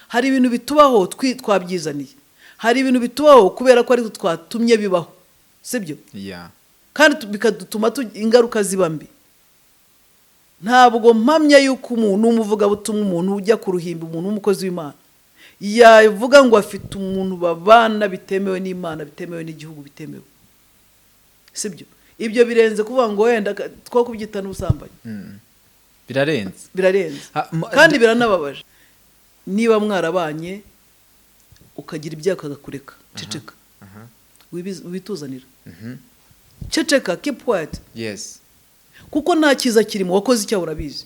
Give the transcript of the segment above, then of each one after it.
Hari ibintu bitubaho twabyizaniye, hari ibintu bitubaho kubera ko ari twe twatumye bibaho, sibyo? Yeah. Kandi bikadutuma ingaruka ziba mbi. Ntabwo mpamya yuko umuntu w'umuvugabutumwa, umuntu ujya ku ruhimbi, umuntu w'umukozi w'Imana yavuga ngo afite umuntu babana bitemewe n'Imana, bitemewe n'igihugu, bitemewe, sibyo? Ibyo birenze kuvuga ngo wenda two kubyita n'ubusambanyi. Birarenze. Birarenze. Kandi biranababaje. Niba mwarabanye ukagira ibyaha ukagakureka, ceceka, wituzanira, ceceka, keep quiet, kuko nta cyiza kirimo. Wakoze icyaha urabizi.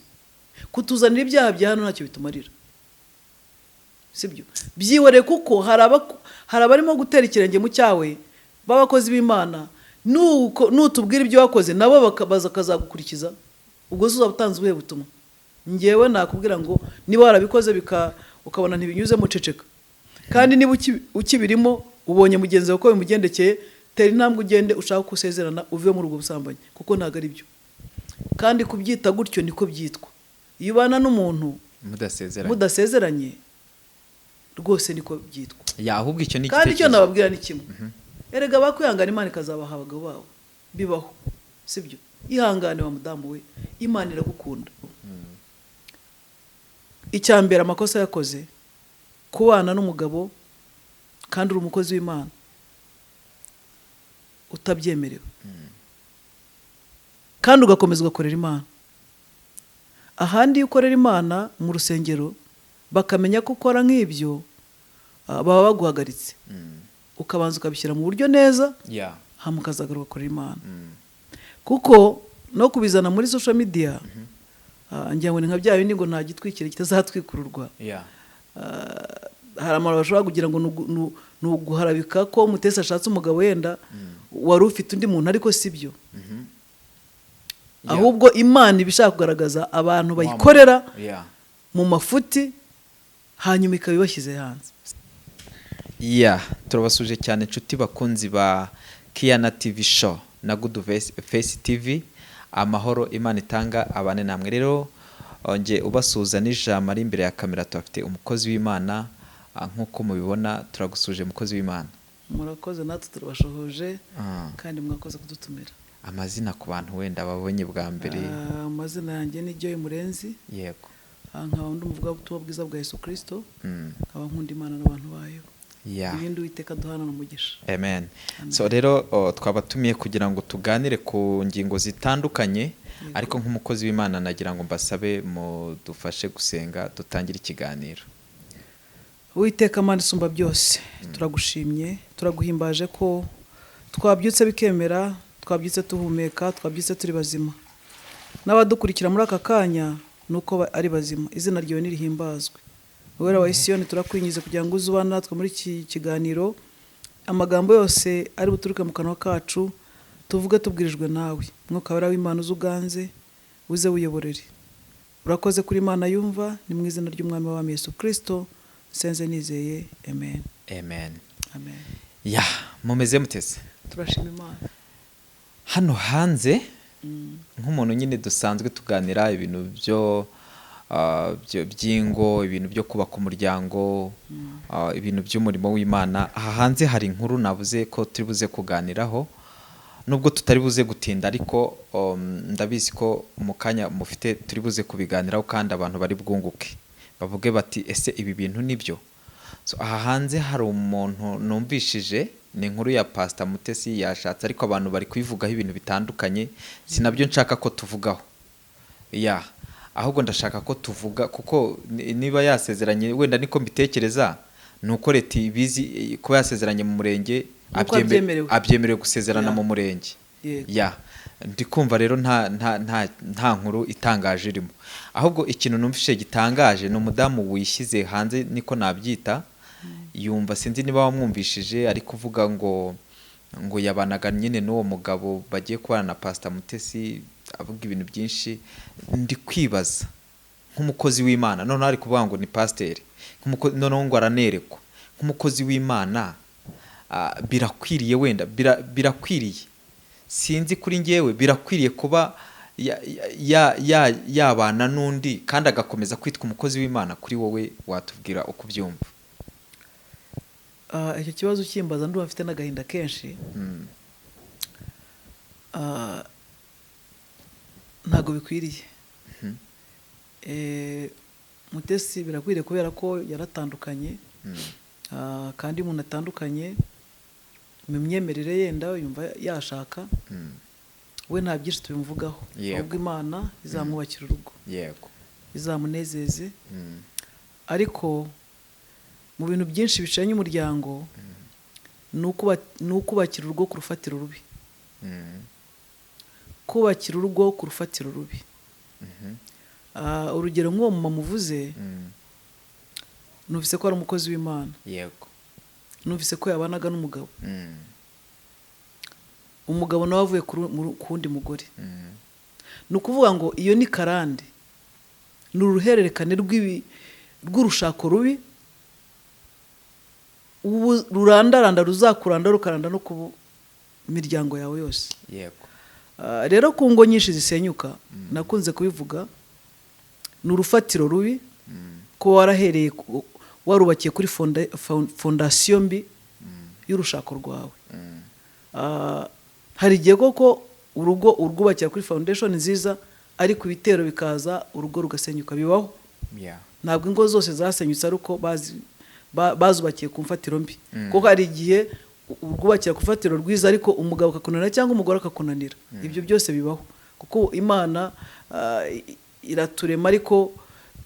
Kutuzanira ibyaha bya hano ntacyo bitumarira, sibyo? Byihoreye, kuko hari abarimo gutera ikirenge mu cyawe b'abakozi b'Imana. Nutubwira ibyo wakoze, nabo baza bakazagukurikiza. Ubwo se uzaba utanze ubuhe butumwa? Ngewe nakubwira ngo niba warabikoze ukabona ntibinyuzemo, ceceka. Kandi niba ukibirimo, ubonye mugenzi wawe ko bimugendekeye, tera intambwe ugende ushaka uko usezerana, uve muri ubwo busambanyi, kuko ntabwo ari byo. Kandi kubyita gutyo niko byitwa iyo ubana n'umuntu mudasezeranye. Mudasezeranye rwose niko byitwa. Yeah, ahubwo icyo ni Kandi icyo igitekerezo. nababwira ni kimwe: erega bakwihangana, Imana ikazabaha abagabo babo. Bibaho, sibyo? Ihangane wa mudamu we, Imana iragukunda. Icya mbere, amakosa yakoze kubana n'umugabo kandi uri umukozi w'Imana utabyemerewe, kandi ugakomeza ugakorera Imana. Ahandi iyo ukorera Imana mu rusengero bakamenya ko ukora nk'ibyo, baba baguhagaritse, ukabanza ukabishyira mu buryo neza, hanyuma ukazagaruka ugakorera Imana. Kuko no kubizana muri social media, ngira ngo ni nka bya bindi ngo nta gitwikire kitazatwikururwa. Hari abantu bashobora kugira ngo ni uguharabika ko Mutesi ashatse umugabo wenda wari ufite undi muntu, ariko si byo. Ahubwo Imana iba ishaka kugaragaza abantu bayikorera mu mafuti, hanyuma ikaba ibashyize hanze. Yeah, turabasuje cyane inshuti bakunzi ba Kiyana TV Show na Good Face TV. Amahoro Imana itanga abane namwe. Rero nge ubasuhuza n'ijambo ari imbere ya kamera, tuhafite umukozi w'Imana. Nk'uko mubibona, turagusuje mukozi w'Imana. Murakoze, natwe turabashohoje kandi mwakoze kudutumira. Amazina ku bantu wenda babonye bwa mbere? Amazina yanjye ni Joy Murenzi. Nkaba ndi umuvugabutumwa bwiza bwa Yesu Kirisito, nkaba nkunda Imana n'abantu bayo. Ibindi Uwiteka duhana umugisha. Amen. So rero twabatumiye kugira ngo tuganire ku ngingo zitandukanye, ariko nk'umukozi w'Imana nagira ngo mbasabe mudufashe gusenga dutangire ikiganiro. Uwiteka Mana isumba byose, turagushimye, turaguhimbaje ko twabyutse bikemera, twabyutse tuhumeka, twabyutse turi bazima. N'abadukurikira muri aka kanya ni uko ari bazima. Izina ryawe nirihimbazwe. Wowe wa Isiyoni, turakwingize kugira ngo uze ubane natwe muri iki kiganiro. Amagambo yose ari buturuke mu kanwa kacu, tuvuge tubwirijwe nawe. Mwuka Wera w'Imana, uze uganze, uze wiyoborere. Urakoze kuri Imana yumva. Ni mu izina ry'Umwami w'Abami Yesu Kirisito nsenze nizeye, amen. Amen. Amen. Yeah, mumeze mutese? Turashima Imana. Hano hanze nk'umuntu nyine dusanzwe tuganira ibintu byo by'ingo, ibintu byo kubaka umuryango, ibintu by'umurimo w'Imana, aha hanze hari inkuru nabuze ko turi buze kuganiraho, nubwo tutari buze gutinda, ariko ndabizi ko mu kanya mufite turi buze kubiganiraho kandi abantu bari bwunguke bavuge bati: "Ese ibi bintu nibyo?" So, aha hanze hari umuntu numvishije, ni inkuru ya Pastor Mutesi yashatse, ariko abantu bari kubivugaho ibintu bitandukanye. Si nabyo nshaka ko tuvugaho ya, ahubwo ndashaka ko tuvuga kuko niba yasezeranye, wenda niko mbitekereza, ni uko leta ibizi, kuba yasezeranye mu murenge Nuko abyemerewe. Abyemerewe gusezerana mu murenge. Yeah, ndi kumva rero nta nkuru itangaje irimo. Ahubwo ikintu numvise gitangaje ni umudamu wishyize hanze, niko nabyita. Yumva, sinzi niba wamwumvishije, ari kuvuga ngo yabanaga nyine n'uwo mugabo bagiye kubana na Pastor Mutesi, avuga ibintu byinshi. Ndi kwibaza nk'umukozi w'Imana, noneho ari kuvuga ngo ni pasiteri, noneho ngo aranerekwa. Nk'umukozi w'Imana, birakwiriye wenda birakwiriye, sinzi, kuri njyewe birakwiriye kuba yabana n'undi kandi agakomeza kwitwa umukozi w'Imana? Kuri wowe watubwira uko ubyumva. Icyo kibazo ukimbaza ndumva mfite n'agahinda kenshi. Ntabwo bikwiriye. Mutesi birakwiriye kubera ko yaratandukanye. Kandi iyo umuntu atandukanye mu myemerere yenda yumva yashaka, we nta byinshi tubimuvugaho, ahubwo Imana izamwubakira urugo, izamunezeze. Ariko mu bintu byinshi bicanye umuryango, ni ukubakira urugo ku rufatiro rubi. Kubakira urugo ku rufatiro rubi. Urugero nk'uwo mama muvuze, numvise ko ari umukozi w'Imana. Numvise ko yabanaga n'umugabo. Umugabo nawe avuye ku wundi mugore. Ni ukuvuga ngo iyo ni karande, ni uruhererekane rw'urushako rubi, ubu rurandaranda, ruzakuranda, rukaranda no ku miryango yawe yose. Rero ku ngo nyinshi zisenyuka, nakunze kubivuga, ni urufatiro rubi, ko warahereye warubakiye kuri fondasiyo mbi y'urushako rwawe. Hari igihe koko urugo urwubakira kuri foundation nziza, ariko ibitero bikaza urugo rugasenyuka, bibaho. Ntabwo ingo zose zasenyutse ari uko bazubakiye ku mfatiro mbi. Kuko hari igihe urwubakira ku mfatiro rwiza, ariko umugabo akakunanira cyangwa umugore akakunanira. Ibyo byose bibaho, kuko Imana iraturema ariko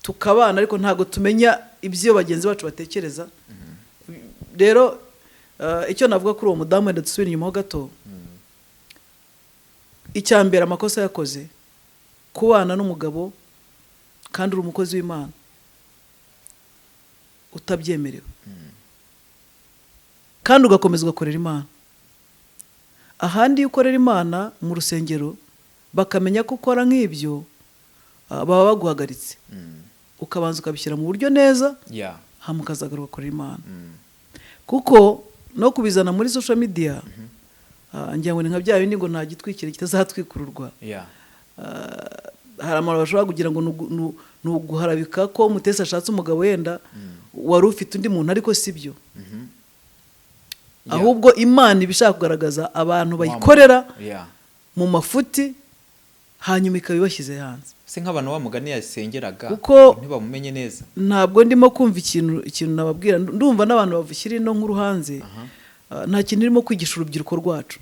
tukabana, ariko ntabwo tumenya ibyo bagenzi bacu batekereza. Rero icyo navuga kuri uwo mudamu, wenda dusubire inyuma ho gato. Icya mbere, amakosa yakoze, kubana n'umugabo kandi uri umukozi w'Imana utabyemerewe, kandi ugakomeza ugakorera Imana. Ahandi iyo ukorera Imana mu rusengero bakamenya ko ukora nk'ibyo, baba baguhagaritse, ukabanza ukabishyira mu buryo neza, hama ukazagaruka ugakorera Imana. Kuko no kubizana muri social media, ngira ngo ni nka bya bindi ngo nta gitwikire kitazatwikururwa. Hari abantu bashobora kugira ngo ni uguharabika ko Mutesi ashatse umugabo wenda wari ufite undi muntu, ariko si byo. Ahubwo Imana iba ishaka kugaragaza abantu bayikorera mu mafuti, hanyuma ikaba ibashyize hanze. Se nk'abantu wa mugani yasengeraga Kuko ntibamumenye neza. Ntabwo ndimo kumva ikintu nababwira, ndumva n'abantu bashyira ino nkuru hanze, nta kintu irimo kwigisha urubyiruko rwacu.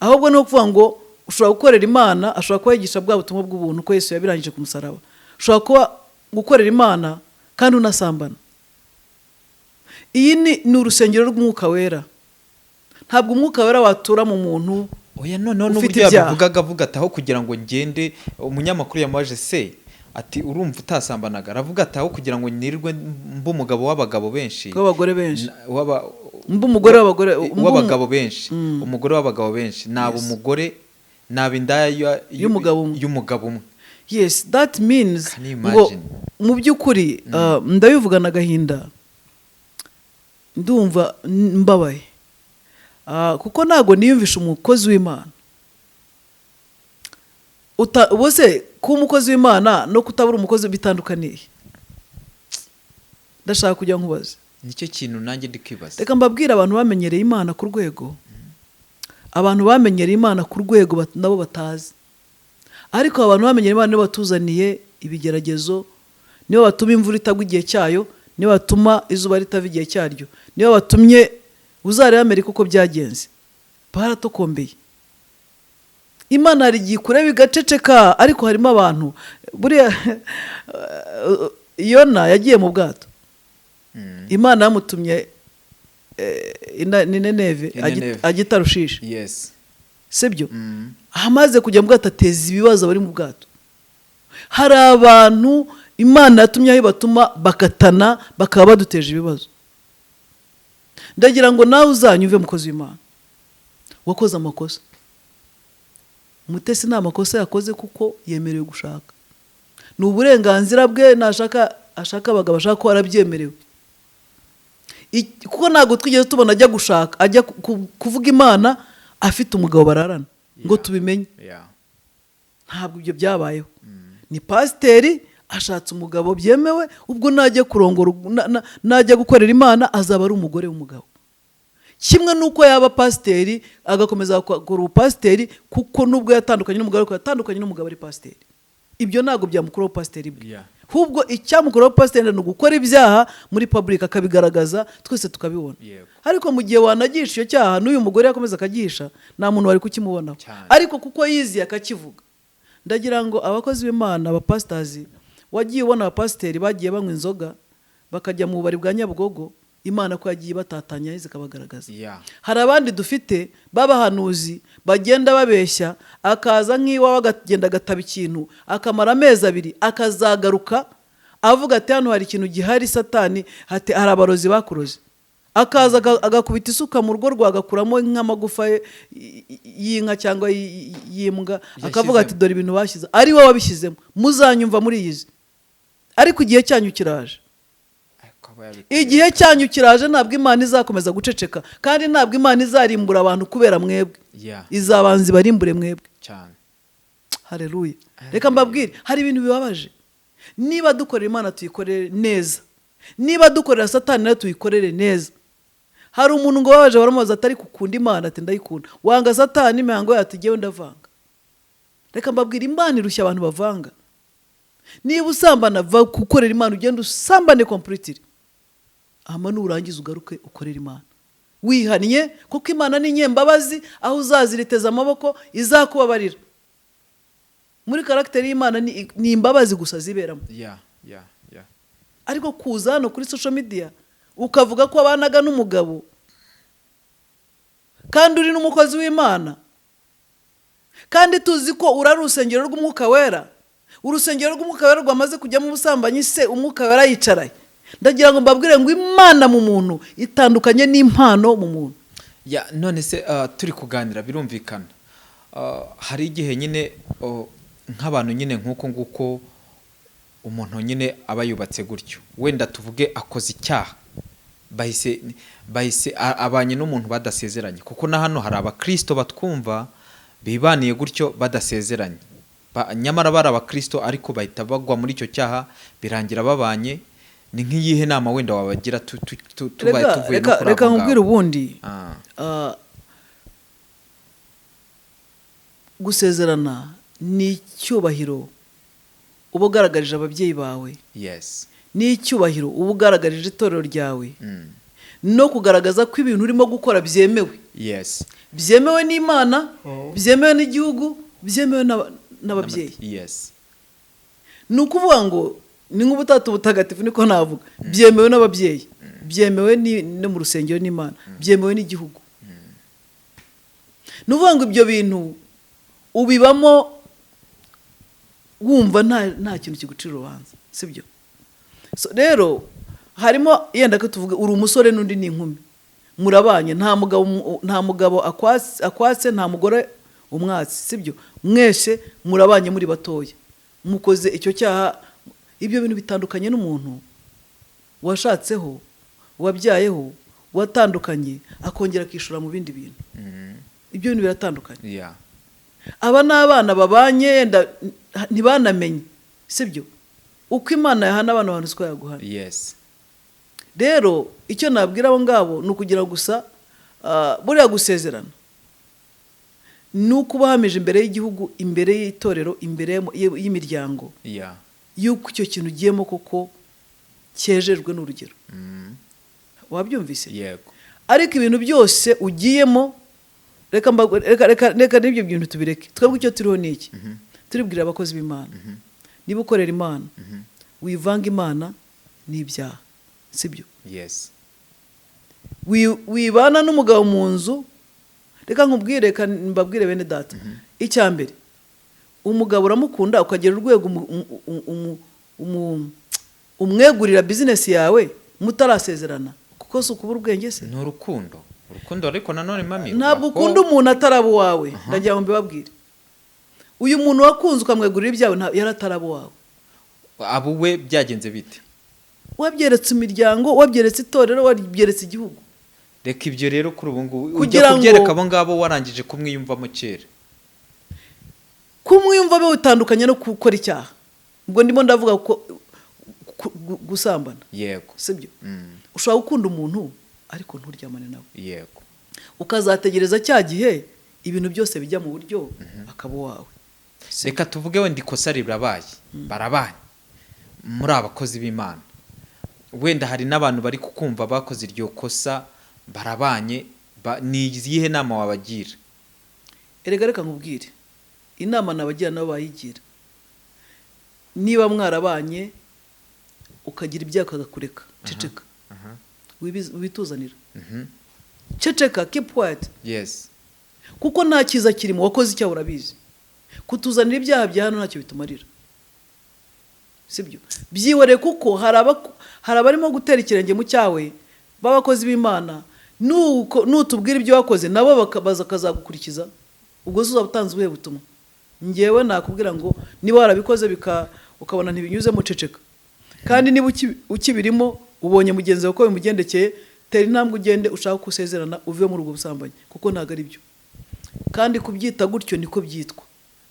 Ahubwo ni ukuvuga ngo ushobora gukorera Imana, ashobora kuba yigisha bwa butumwa bw'ubuntu ko Yesu yabirangije ku musaraba. Ushobora kuba gukorera Imana kandi unasambana. Iyi ni urusengero rw'Umwuka Wera. Ntabwo Umwuka Wera watura mu muntu Oya, noneho ufite n'uburyo ibyaha. yabivugaga, avuga ati aho kugira ngo ngende, umunyamakuru yamubaje se ati urumva utasambanaga, aravuga ati aho kugira ngo nirirwe mbe umugabo w'abagabo benshi, w'abagore benshi, mbe umugore w'abagore, w'abagabo benshi, umugore w'abagabo benshi, naba umugore, naba indaya y'umugabo umwe. Y'umugabo umwe. Yes, that means Can you ngo imagine? mu by'ukuri, ndabivugana agahinda, ndumva mbabaye, kuko ntabwo niyumvisha umukozi w'Imana. Ubu se kuba umukozi w'Imana no kutabura umukozi bitandukaniye? Ndashaka kujya nkubaze. Nicyo kintu nanjye ndi kwibaza. Reka mbabwire, abantu bamenyereye Imana ku rwego, abantu bamenyereye Imana ku rwego nabo batazi, ariko abantu bamenyereye Imana nibo batuzaniye ibigeragezo, nibo batuma imvura itagwa igihe cyayo, nibo batuma izuba ritava igihe cyaryo, nibo batumye uzareba Amerika uko byagenze, baratokombeye. Imana hari igihe ikureba igaceceka, ariko harimo abantu buriya. Yona yagiye mu bwato, Imana yamutumye ni Nineve, Nineve. ajya i Tarushishi. Sibyo? Amaze kujya mu bwato ateza ibibazo abari mu bwato. Hari abantu Imana yatumye aho ibatuma bakatana, bakaba baduteje ibibazo. Ndagira ngo nawe uzanyuve, mukozi w'Imana wakoze amakosa. Mutesi nta makosa yakoze, kuko yemerewe gushaka, ni uburenganzira bwe, nashaka ashaka abagabo ashaka ko arabyemerewe. Kuko ntabwo twigeze tubona ajya gushaka, ajya kuvuga Imana afite umugabo bararana ngo tubimenye. Ntabwo ibyo byabayeho. Ni pasiteri ashatse umugabo byemewe, ubwo najya kurongora, najya gukorera Imana, azaba ari umugore w'umugabo, kimwe n'uko yaba pasiteri agakomeza gukora ubupasiteri, kuko nubwo yatandukanye n'umugabo, ariko yatandukanye n'umugabo ari pasiteri. Ibyo ntabwo byamukuraho pasiteri bwe. Ahubwo icyamukuraho pasiteri ni ugukora ibyaha muri public, akabigaragaza, twese tukabibona. Ariko mu gihe wanagisha icyo cyaha, n'uyu mugore yakomeza akagihisha, nta muntu wari kukimubonaho. Ariko kuko yiziye akakivuga, ndagira ngo abakozi b'Imana, abapasitazi, wagiye ubona abapasiteri bagiye banywa inzoga, bakajya mu bubari bwa Nyabugogo, Imana ko yagiye ibatatanya zikabagaragaza. Hari abandi dufite b'abahanuzi bagenda babeshya, akaza nk'iwawe akagenda agataba ikintu, akamara amezi 2, akazagaruka avuga ati hano hari ikintu gihari, Satani, ati hari abarozi bakuroze, akaza agakubita isuka mu rugo rwawe, agakuramo nk'amagufa y'inka cyangwa y'imbwa, akavuga ati Yashyizemo. dore ibintu bashyize, ari wowe wabishyizemo. Muzanyumva muri iyi zi, ariko igihe cyanyu kiraje. Ariko aba yabikuye. Igihe cyanyu kiraje. Ntabwo Imana izakomeza guceceka, kandi ntabwo Imana izarimbura abantu kubera mwebwe. Izabanza ibarimbure mwebwe. Hareruya! Reka mbabwire, hari ibintu bibabaje. Niba dukorera Imana, tuyikorere neza. Niba dukorera Satani, nayo tuyikorere neza. Hari umuntu ngo babaje, baramubaza atari kukunda Imana, ati ndayikunda. Wanga Satani, imihango yayo, ati jyewe ndavanga. Reka mbabwire, Imana irushya abantu bavanga. Niba usambana, va gukorera Imana, ugenda usambane completely, hama nurangiza ugaruke ukorere Imana wihannye, kuko Imana ni nyembabazi. Aho uzaziriteza amaboko izakubabarira. Muri caractère y'Imana ni imbabazi gusa ziberamo. yeah yeah yeah Ariko kuza hano kuri social media ukavuga ko wabanaga n'umugabo kandi uri n'umukozi w'Imana, kandi tuzi ko uri ari urusengero rw'Umwuka Wera, urusengero rw'Umwuka Wera rwamaze kujyamo ubusambanyi, se Umwuka Wera yicaraye? Ndagira ngo mbabwire ngo Imana mu muntu itandukanye n'impano mu muntu. Ya, none se turi kuganira, birumvikana. Hari igihe nyine, nk'abantu nyine nk'uko nguko, umuntu nyine aba yubatse gutyo, wenda tuvuge akoze icyaha, bahise abanye n'umuntu badasezeranye, kuko na hano hari abakristo batwumva bibaniye gutyo badasezeranye. Nyamara bari abakristo, ariko bahita bagwa muri icyo cyaha, birangira babanye. Ni nk'iyihe nama wenda wabagira tubaye Reka tuvuye no reka kuri reka abo nkubwire ngabo? Ubundi gusezerana ni icyubahiro uba ugaragarije ababyeyi bawe, ni icyubahiro uba ugaragarije itorero ryawe, no kugaragaza ko ibintu urimo gukora byemewe, byemewe n'Imana, byemewe n'igihugu, byemewe n'ababyeyi. Ni ukuvuga ngo ni nk'ubutatu butagatifu, niko navuga: byemewe n'ababyeyi, byemewe no mu rusengero n'Imana, byemewe n'igihugu. Ni ukuvuga ngo ibyo bintu ubibamo wumva nta kintu kigucira urubanza, sibyo? So, rero harimo yenda ko tuvuge uri umusore n'undi ni inkumi, murabanye, nta mugabo akwatse, nta mugore umwatsi, sibyo? Mwese murabanye muri batoya, mukoze icyo cyaha. Ibyo bintu bitandukanye n'umuntu washatseho, wabyayeho, watandukanye, akongera akishura mu bindi bintu. Ibyo bintu biratandukanye. Aba ni abana babanye, yenda ntibanamenye, sibyo? Uko Imana yahana abana abantu siko yaguhana. Rero icyo nabwira abo ngabo ni ukugira gusa, buriya gusezerana ni uko ubahamije imbere y'igihugu, imbere y'itorero, imbere y'imiryango yuko icyo kintu ugiyemo koko cyejejwe n'urugero. Wabyumvise? Yego. Ariko ibintu byose ugiyemo, reka n'ibyo bintu tubireke. Twebwe icyo turiho ni iki? Turibwira abakozi b'Imana: niba ukorera Imana, wivanga Imana n'ibyaha, sibyo? Yes. Wibana n'umugabo mu nzu. Reka nkubwire, reka mbabwire bene data, icya mbere, umugabo uramukunda ukagera urwego umwegurira bizinesi yawe mutarasezerana, kuko si ukubura ubwenge se? Ni urukundo, urukundo, ariko nanone mami Ntabwo ukunda umuntu ataraba uwawe. Ndagira ngo mbibabwire: uyu muntu wakunze ukamwegurira ibyawe, yari ataraba uwawe. Abo we byagenze bite? Wabyeretse imiryango, wabyeretse itorero, wabyeretse igihugu. Reka ibyo rero, kuri ubu ngubu ujya Kugira ngo kubyereka abo ngabo warangije kumwiyumvamo kera. Kumwiyumva bitandukanye no gukora icyaha. Ubwo ndimo ndavuga ko gusambana, sibyo? Ushobora gukunda umuntu ariko nturyamane nawe, ukazategereza cya gihe ibintu byose bijya mu buryo, akaba uwawe. Reka tuvuge wenda ikosa rirabaye, barabanye muri abakozi b'Imana, wenda hari n'abantu bari kukumva bakoze iryo kosa, barabanye, ni izihe nama wabagira? Erega reka nkubwire inama nabagira, nabo bayigira. Niba mwarabanye ukagira ibyaha akagakureka, ceceka, wituzanira. Ceceka, keep quiet, kuko nta cyiza kirimo. Wakoze icyaha, urabizi. Kutuzanira ibyaha bya hano ntacyo bitumarira, sibyo? Byihoreye, kuko hari abarimo gutera ikirenge mu cyawe b'abakozi b'Imana. Nuko nutubwira ibyo wakoze, nabo baza bakazagukurikiza. Ubwo se uzaba utanze ubuhe butumwa? Ngewe nakubwira ngo niba warabikoze ukabona ntibinyuzemo, ceceka. Kandi niba ukibirimo, ubonye mugenzi wawe uko bimugendekeye, tera intambwe ugende ushaka uko usezerana, uve muri ubwo busambanyi, kuko ntabwo ari byo. Kandi kubyita gutyo niko byitwa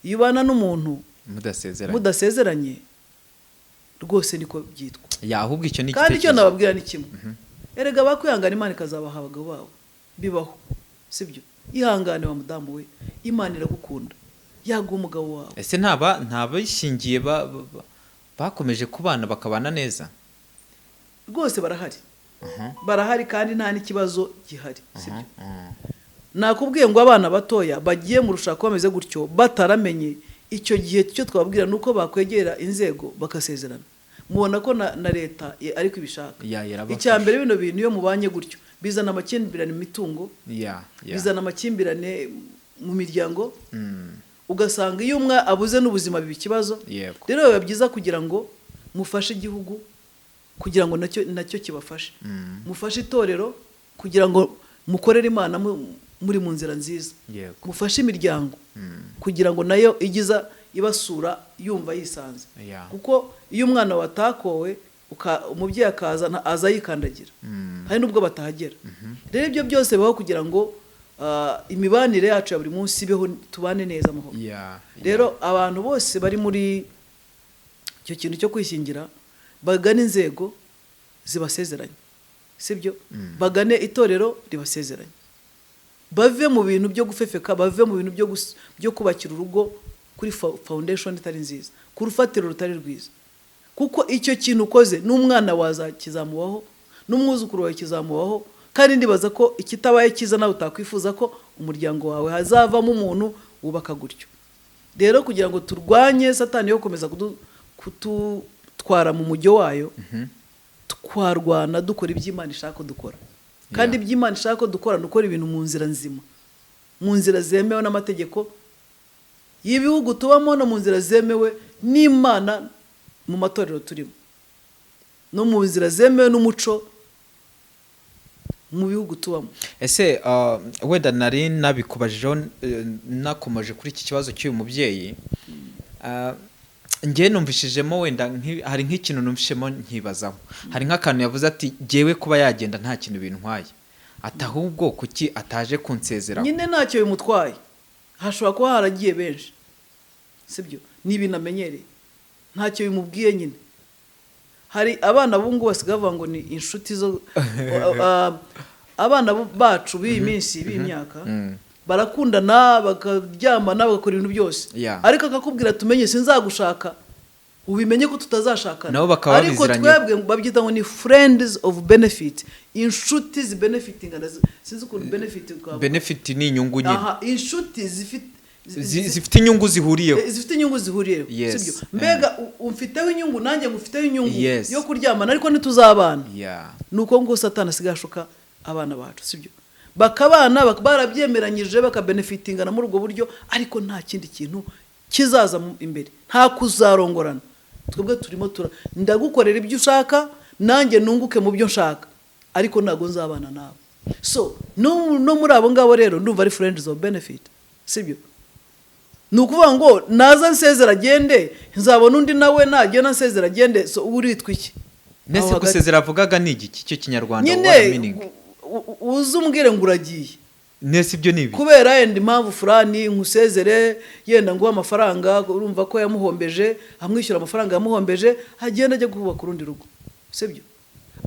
iyo ubana n'umuntu mudasezeranye. Mudasezeranye rwose niko byitwa. Ya, ahubwo icyo ni Kandi icyo igitekerezo. nababwira ni kimwe: erega bakwihangana, Imana ikazabaha abagabo babo. Bibaho, sibyo? Ihangane wa mudamu we, Imana iragukunda, yaguha umugabo wawe. Ese ntabishingiye bakomeje kubana, bakabana neza? Rwose barahari, barahari, kandi nta n'ikibazo gihari, sibyo? Nakubwiye ngo abana batoya bagiye mu rushako bameze gutyo, bataramenye icyo gihe, icyo twababwira ni uko bakwegera inzego bagasezerana. Mubona ko na leta ariko ibishaka. Ya, irabafasha. Icya mbere, bino bintu iyo mubanye gutyo bizana amakimbirane mu mitungo, ya ya bizana amakimbirane mu miryango, ugasanga iyo umwe abuze n'ubuzima biba ikibazo. Rero biba byiza kugira ngo mufashe igihugu, kugira ngo nacyo kibafashe, mufashe itorero kugira ngo mukorere Imana muri mu nzira nziza, mufashe imiryango kugira ngo nayo igiza ibasura yumva yisanze, kuko iyo umwana watakowe, umubyeyi akaza aza yikandagira, hari n'ubwo batahagera. Rero ibyo byose bibaho kugira ngo imibanire yacu ya buri munsi ibeho, tubane neza amahoro. Rero abantu bose bari muri icyo kintu cyo kwishyingira, bagane inzego zibasezeranye, sibyo? Bagane itorero ribasezeranye, bave mu bintu byo gufefeka, bave mu bintu byo kubakira urugo kuri foundation itari nziza, ku rufatiro rutari rwiza, kuko icyo kintu ukoze n'umwana waza kizamubaho, n'umwuzukuru wawe kizamubaho. Kandi ndibaza ko ikitabaye cyiza nawe utakwifuza ko umuryango wawe hazavamo umuntu wubaka gutyo. Rero kugira ngo turwanye Satani yo gukomeza kudutwara mu mujyo wayo, twarwana dukora ibyo Imana ishaka ko dukora. Kandi ibyo Imana ishaka ko dukora ni ukora ibintu mu nzira nzima, mu nzira zemewe n'amategeko y'ibihugu tubamo, no mu nzira zemewe n'Imana mu matorero turimo, no mu nzira zemewe n'umuco mu bihugu tubamo. Ese wenda nari nabikubajijeho, nakomeje kuri iki kibazo cy'uyu mubyeyi, njyewe numvishijemo wenda hari nk'ikintu numvishemo nkibazaho. Hari nk'akantu yavuze ati: "Jyewe kuba yagenda nta kintu bintwaye," ati: "Ahubwo kuki ataje kunsezeraho?" Nyine ntacyo bimutwaye, hashobora kuba haragiye benshi, sibyo? Ni ibintu amenyereye, ntacyo bimubwiye nyine. Hari abana b'ubu basigaye bavuga ngo ni inshuti zo abana bacu b'iyi minsi, b'iyi myaka, barakundana, bakaryamana, bagakora ibintu byose, ariko akakubwira: "Tumenye sinzagushaka, ubimenye ko tutazashakana." Nabo bakaba Ariko babiziranyeho. twebwe babyita ngo ni friends of benefit, inshuti zibenefitingana. Sinzi ukuntu benefit twavuga. Benefit ni inyungu nyine. Aha, inshuti zifite Zifite inyungu zihuriyeho. Zifite inyungu zihuriyeho, sibyo? Mbega umfiteho inyungu, nanjye ngufiteho inyungu yo kuryamana, ariko ntituzabana. Ni uko nguko Satani asigaye ashuka abana bacu, sibyo? Bakabana barabyemeranyije, bakabenefitingana muri ubwo buryo, ariko nta kindi kintu kizaza imbere, nta kuzarongorana. Twebwe turimo tura ndagukorera ibyo ushaka, nanjye nunguke mu byo nshaka, ariko ntabwo nzabana nawe. So no muri abo ngabo rero ndumva ari friends of benefit, sibyo? Ni ukuvuga ngo naza nsezera agende, nzabona undi, nawe nagenda nsezera agende. So uba uritwa iki Nese aho hagati? Gusezera avugaga ni igiki? Icyo Kinyarwanda, Nyine what meaning? Uze umbwire ngo uragiye. Nese ibyo ni ibi? Kubera yenda impamvu fulani, nkusezere, yenda nguhe amafaranga. Urumva ko yamuhombeje, amwishyura amafaranga yamuhombeje, agenda ajya kubaka urundi rugo, sibyo?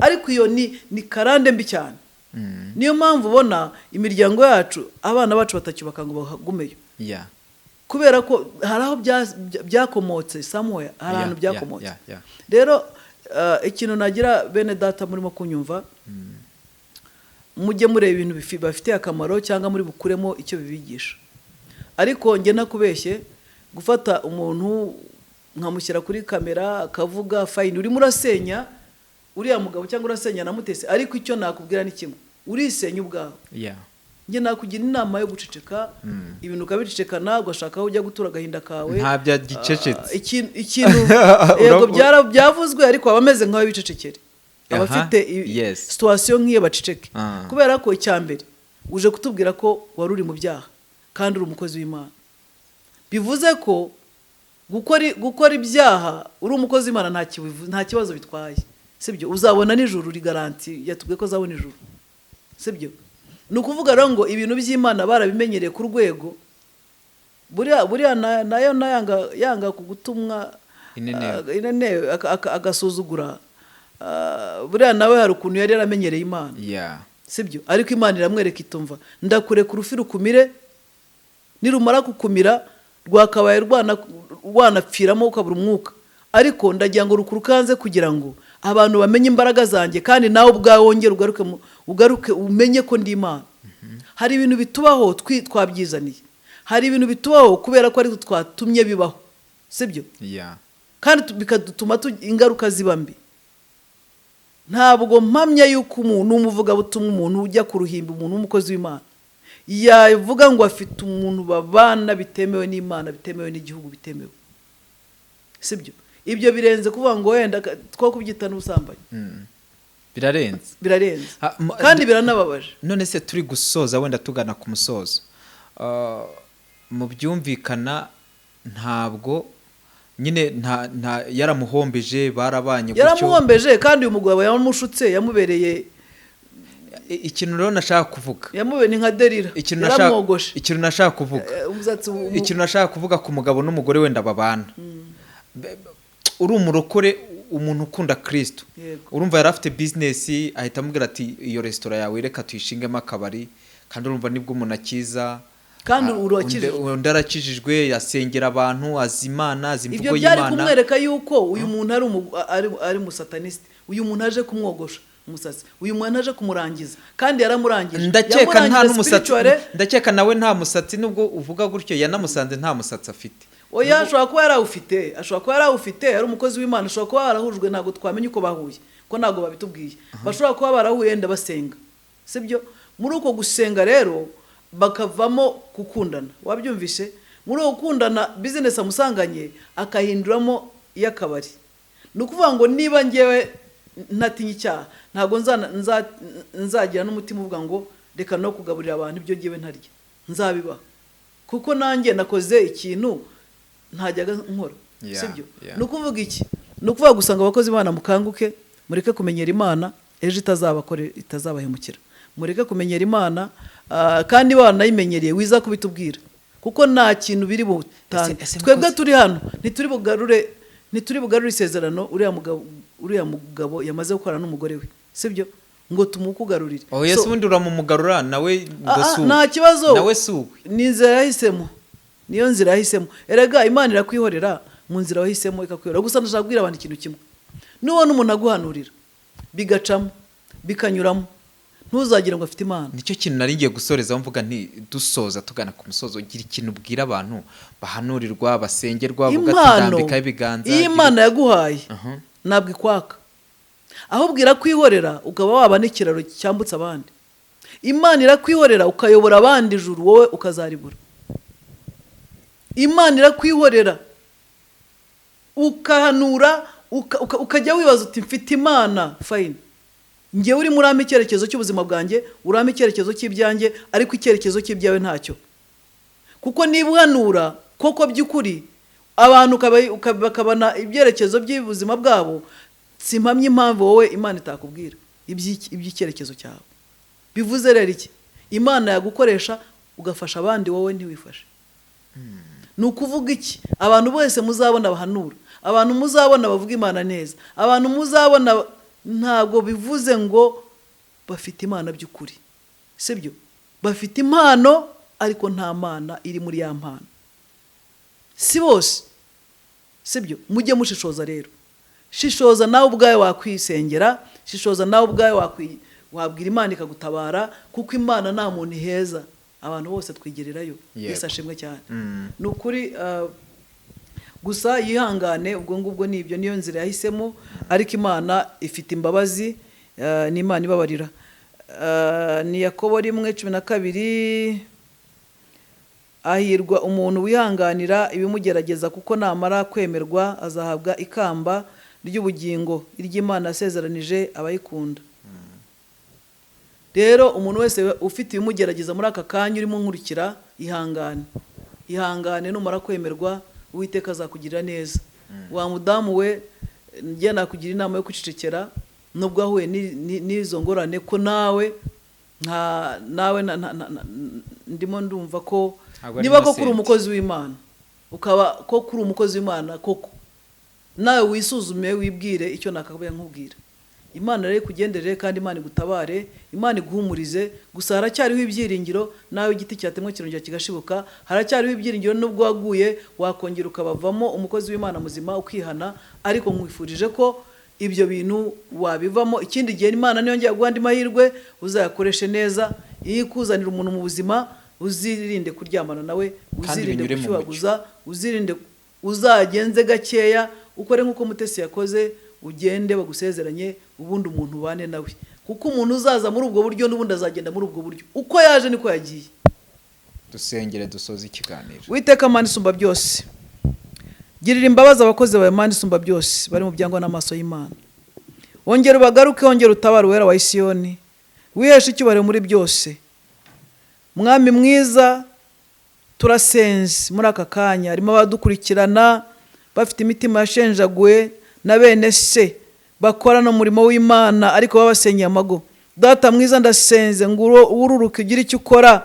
Ariko iyo ni karande mbi cyane. Niyo mpamvu ubona imiryango yacu, abana bacu batacyubaka ngo bagumeyo, kubera ko hari aho byakomotse, somewhere, hari ahantu byakomotse. Rero ikintu nagira bene data murimo kunyumva, mujye mureba ibintu bafitiye akamaro cyangwa muri bukuremo icyo bibigisha. Ariko njye nakubeshye, gufata umuntu nkamushyira kuri kamera akavuga, fine, urimo urasenya uriya mugabo cyangwa urasenya na Mutesi, ariko icyo nakubwira ni kimwe: urisenya ubwawe. Njye nakugira inama yo guceceka, ibintu ukabicecekana, ugashaka aho ujya gutura agahinda kawe. Nta bya gicecetse. Ah, ikintu yego byavuzwe, ariko abameze nk'aho bicecekere, abafite situation nk'iyo baceceke. Kubera ko icya mbere, uje kutubwira ko wari uri mu byaha kandi uri umukozi w'Imana, bivuze ko gukora ibyaha uri umukozi w'Imana nta kibazo bitwaye, sibyo? Uzabona n'ijuru rigaranti, yatubwiye ko azabona ijuru, sibyo? Ni ukuvuga rero ngo ibintu by'Imana barabimenyereye ku rwego buriya nayo nayanga yanga kugutumwa. Inenewe. Inenewe, agasuzugura. Buriya nawe hari ukuntu yari yaramenyereye Imana, sibyo? Ariko Imana iramwereka, itumva ndakureka urufi rukumire, nirumara kukumira rwakabaye rwanapfiramo ukabura umwuka, ariko ndagira ngo rukurukanze kugira ngo abantu bamenye imbaraga zanjye, kandi nawe ubwawe wongere ugaruke ugaruke umenye ko ndi Imana. Hari ibintu bitubaho twabyizaniye, hari ibintu bitubaho kubera ko ariko twatumye bibaho, sibyo? Kandi bikadutuma ingaruka ziba mbi. Ntabwo mpamya yuko umuntu w'umuvugabutumwa, umuntu ujya ku ruhimbi, umuntu w'umukozi w'Imana yavuga ngo afite umuntu babana bitemewe n'Imana, bitemewe n'igihugu, bitemewe, sibyo? Ibyo birenze kuvuga ngo wenda two kubyita n'ubusambanyi. Birarenze. Birarenze. Kandi biranababaje. None se turi gusoza, wenda tugana ku musozo, mu byumvikana ntabwo nyine nta yaramuhombeje, barabanye gutyo. Yaramuhombeje, kandi uyu mugabo yamushutse, yamubereye Ikintu rero nashaka kuvuga, yamubereye ni nka Derira. ikintu nashaka Yaramwogoshe. ikintu nashaka kuvuga, Umusatsi ikintu nashaka kuvuga ku mugabo n'umugore wenda babana, uri umurokore, umuntu ukunda Kristo, urumva yari afite bizinesi, ahita amubwira ati: "Iyo resitora yawe reka tuyishingemo akabari." Kandi urumva nibwo umuntu akiza. Kandi urakijijwe. Undi arakijijwe, asengera abantu, azi Imana, azi Ibyo imvugo byari y'Imana. kumwereka yuko uyu muntu ari umusataniste, uyu muntu aje kumwogosha umusatsi, uyu muntu aje kumurangiza, kandi yaramurangije. Ndakeka nta Yamurangije n'umusatsi. spiritually. Ndakeka nawe nta musatsi, nubwo uvuga gutyo, yanamusanze nta musatsi afite. Oya, ashobora kuba yarawufite, ashobora kuba yarawufite, ari umukozi w'Imana, ashobora kuba barahujwe, ntabwo twamenya uko bahuye ko ntabwo babitubwiye. Bashobora kuba barahuye yenda basenga, sibyo? Muri uko gusenga rero bakavamo gukundana, wabyumvishe? Muri uko gukundana, bizinesi amusanganye akahinduramo iy'akabari. Ni ukuvuga ngo niba ngewe ntatinya icyaha, ntabwo nzagira n'umutima uvuga ngo reka no kugaburira abantu ibyo ngewe ntarya, nzabibaha kuko nanjye nakoze ikintu ntajyaga nkora, sibyo? Yeah. Ni ukuvuga iki? Ni ukuvuga gusa ngo abakozi b'Imana mukanguke, mureke kumenyera Imana, ejo itazabahemukira. Mureke kumenyera Imana, kandi wanayimenyereye wiza kubitubwira kuko nta kintu biri butange. Ese Twebwe mukozi- turi hano ntituri bugarure isezerano uriya mugabo yamaze gukorana n'umugore we, sibyo? Ngo tumukugarurire. Oh, yes. So, Ubundi uramumugarura nawe ngo si uwe. Nta kibazo. Nawe si uwe. Ni inzira yahisemo, niyo nzira yahisemo. Erega Imana irakwihorera mu nzira wahisemo, ikakwihorera. Gusa ndashaka kubwira abantu ikintu kimwe: nubona umuntu aguhanurira bigacamo, bikanyuramo, ntuzagire ngo afite Imana. Nicyo kintu nari ngiye gusorezaho mvuga nti dusoza, tugana ku musozo, ugira ikintu ubwira abantu bahanurirwa, basengerwa, bavuga ati Impano ndambikaho ibiganza. iyo Imana yaguhaye ntabwo ikwaka, ahubwo irakwihorera ukaba waba n'ikiraro cyambutse abandi. Imana irakwihorera ukayobora abandi ijuru, wowe ukazaribura. Imana irakwihorera ukahanura, ukajya wibaza uti mfite Imana, fine, ngewe urimo urampa icyerekezo cy'ubuzima bwanjye, urampa icyerekezo cy'ibyanjye, ariko icyerekezo cy'ibyawe ntacyo. Kuko niba uhanura koko by'ukuri abantu bakabona ibyerekezo by'ubuzima bwabo, simpamye impamvu wowe Imana itakubwira iby'icyerekezo cyawe. Bivuze rero iki? Imana yagukoresha ugafasha abandi, wowe ntiwifashe. Ni ukuvuga iki? Abantu bose muzabona bahanura, abantu muzabona bavuga Imana neza, abantu muzabona, ntabwo bivuze ngo bafite Imana by'ukuri, sibyo? Bafite impano ariko nta Mana iri muri ya mpano, si bose, sibyo? Mujye mushishoza rero, shishoza nawe ubwawe wakwisengera, shishoza nawe ubwawe wabwira Imana ikagutabara, kuko Imana nta muntu iheza, abantu bose twigererayo. Yesu ashimwe cyane. Ni ukuri, gusa yihangane, ubwo ngubwo ni ibyo, niyo nzira yahisemo, ariko Imana ifite imbabazi, ni Imana ibabarira. Ni Yakobo 1:12: "Ahirwa umuntu wihanganira ibimugerageza, kuko namara kwemerwa azahabwa ikamba ry'ubugingo iry'Imana yasezeranije abayikunda." Rero umuntu wese ufite ibimugerageza muri aka kanya urimo nkurikira, ihangane, ihangane, numara kwemerwa Uwiteka azakugirira neza. Wa mudamu we, njye nakugira inama yo kwicecekera nubwo wahuye n'izo ngorane, ko nawe nka nawe ndimo ndumva ko Ntabwo ari niba koko uri innocent. umukozi w'Imana, ukaba koko uri umukozi w'Imana koko, nawe wisuzume, wibwire icyo nakabaye nkubwira. Imana rero ikugenderere kandi Imana igutabare, Imana iguhumurize. Gusa haracyariho ibyiringiro, nawe igiti cyatemwe kirongera kigashibuka. Haracyariho ibyiringiro, nubwo waguye wakongera ukabavamo umukozi w'Imana muzima, ukihana. Ariko nkwifurije ko ibyo bintu wabivamo. Ikindi gihe Imana niyongera guha andi mahirwe, uzayakoreshe neza. Iyo ikuzanira umuntu mu buzima, uzirinde kuryamana nawe, Kandi uzirinde binyure mu mucyo. gushyuhaguza, uzirinde, uzagenze gakeya, ukore nk'uko Mutesi yakoze, ugende bagusezeranye, ubundi umuntu ubane nawe, kuko umuntu uzaza muri ubwo buryo n'ubundi azagenda muri ubwo buryo, uko yaje niko yagiye. Dusengere dusoze ikiganiro. Witeka Mana isumba byose, girira imbabazi abakozi bawe. Mana isumba byose, bari mu byangwa n'amaso y'Imana, wongere ubagaruke, wongere utabare, Uwera wa Isiyoni, wiheshe icyubahiro muri byose. Mwami mwiza, turasenze muri aka kanya, harimo abadukurikirana bafite imitima yashenjaguwe na bene se bakorana umurimo w'Imana ariko babasenyeye amago. Data mwiza, ndasenze ngo wururuke, ugire icyo ukora,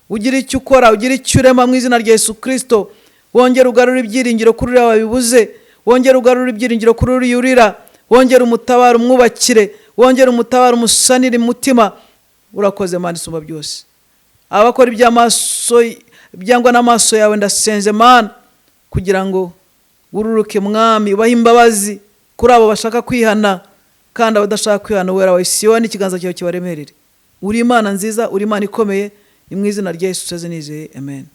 ugire icyo ukora, ugire icyo urema mu izina rya Yesu Kirisito. Wongere ugarure ibyiringiro kuri uriya wabibuze, wongere ugarure ibyiringiro kuri uriya urira, wongere umutabaro umwubakire, wongere umutabaro umusanire umutima. Urakoze Mana isumba byose. Abakora iby'amaso, byangwa n'amaso yawe, ndasenze Mana kugira ngo wururuke Mwami, ubahe imbabazi kuri abo bashaka kwihana, kandi abadashaka kwihana, Wera wa Isiyoni, ikiganza cyawe kibaremerere. Uri Imana nziza, uri Imana ikomeye. Ni mu izina rya Yesu nsenze nizeye, amen.